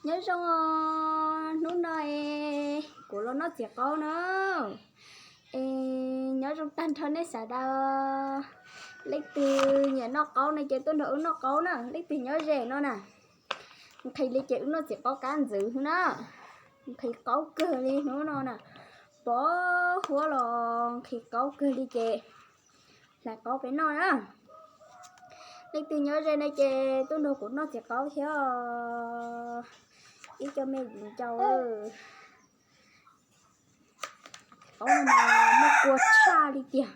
Nyob zoo os, hnub no es kuv los noj txiv qaub na. Es nyob zoo tag nrho nej sawv daws. Leej twg nyiam noj qaub no ces tuaj nrog wb noj qaub na, leej twg nyob ze no na. Nqhis li ces wb noj txiv qaub kab ntxwv na. Nqhis qaub kawg li hnub no na. Pov huab los nqhis qaub kawg li ces hlais qaub peb noj na. Leej twg nyob ze no ces tuaj nrog kuv noj txiv qaub thiab. Ib co me viv ncaus. Txiv qaub no mas muaj kua tshaj li tiag.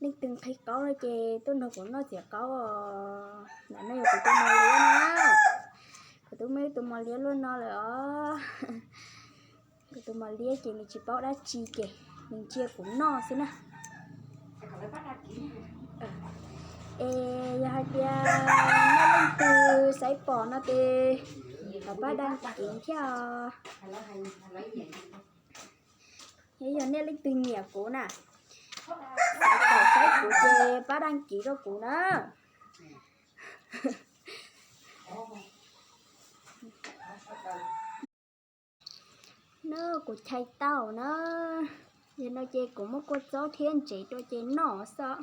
Leej twg nqhis qaub no ces tuaj nrog kuv noj txiv qaub os. Ntawm no yog kuv tus mos liab na. Kuv twb muaj ib tus mos liab luaj no lawm os. Kuv tus mos liab ces nws tsis paub dab tsi ces nws ntsia kuv noj xwb na. Es yog hais tias nej leej twg saib pom no ces thov pab dag kiv thiab os. Yog nej leej twg nyiam kuv na, saib pom saib kuv ces pab dag kiv rau kuv na. Na kuv chais tau na, yog no ces kuv muab kua txob thiab ntsev rau ces noj xwb.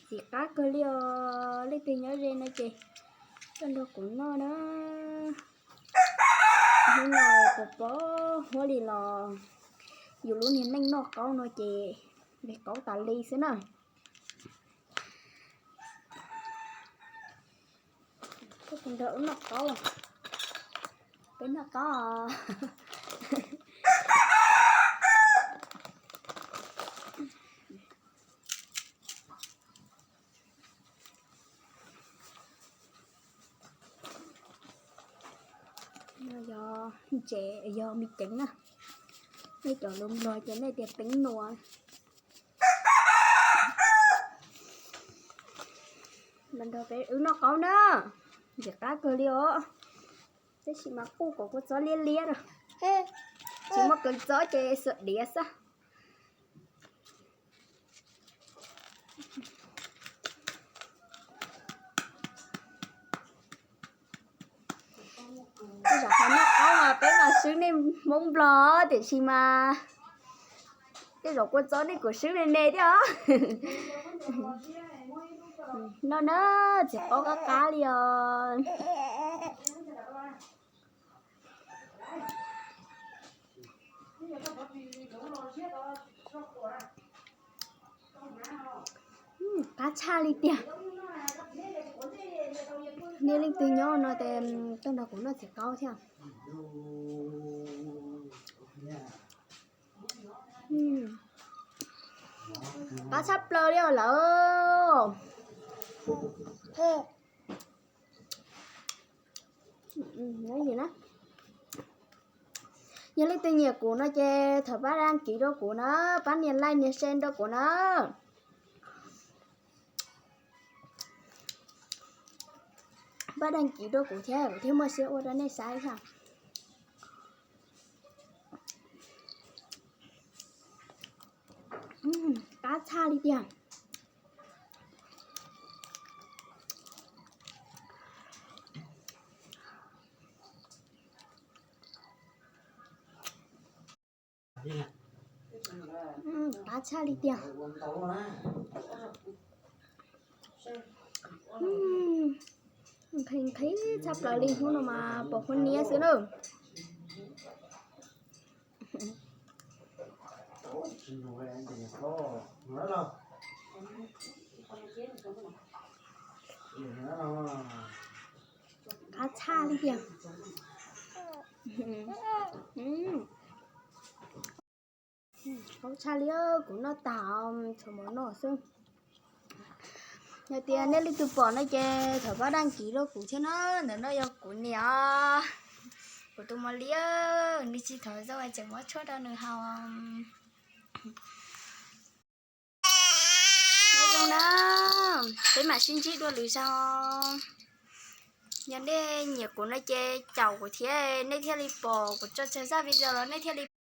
Txiv qab kawg li os, leej twg nyob ze no ces tuaj nrog kuv noj na. Hnub no pos pos huab li los yus lub niag neej noj qaub no ces li qaub tas li xwb na. Nrog wb noj qaub, peb noj qaub os. No yog ntsev, yog me ceev na. Nej cov lus Nplog ces nej tias teeb nua. Los nrog peb wb noj qaub na, ntxim qab kawg li os. Tab sis mas quj kom kua txob liab liab na, tsis muaj kua txob ces xuas diav xwb. Tej zaum qhov noj qaub mas peb mas swb nej Hmoob Nplog, tiam sis mas tej zaum kua txob nej kuj swb me me thiab os. No na, txiv qaub qab qab li os. Qab tshaj li tiag. Nej leej twg nyob no ces tuaj nrog kuv noj txiv qaub thiab. Qab tshaj plaws li os lawm. Yog leej twg nyiam kuv no ces thov pab dag kiv rau kuv na, pab nias like nias share rau kuv na. Pab dag kiv rau kuv thiab kuv thiaj muaj siab ua rau nej saib thiab. Qab tshaj li tiag. Qab tshaj li tiag. Nqhis nqhis tshaj plaws li, hnub no mas pos huab niab xwb na. Qab tshaj li tiag. Qaub tshaj li, kuv noj tag, tshuav mov noj xwb. Yog tias nej leej twg pom no ces thov pab dag kiv rau kuv thiab na. Ntawm no yog kuv niam, kuv tus mos liab, nws tsis tau zoo tseem muab tshuaj rau nws haus. Nyob zoo na, peb mam sib ntsib dua lwm zaus. Yog nej nyiam kuv no ces caum kuv thiab nej thiaj li pom kuv tso tsawg zaj video los nej thiaj li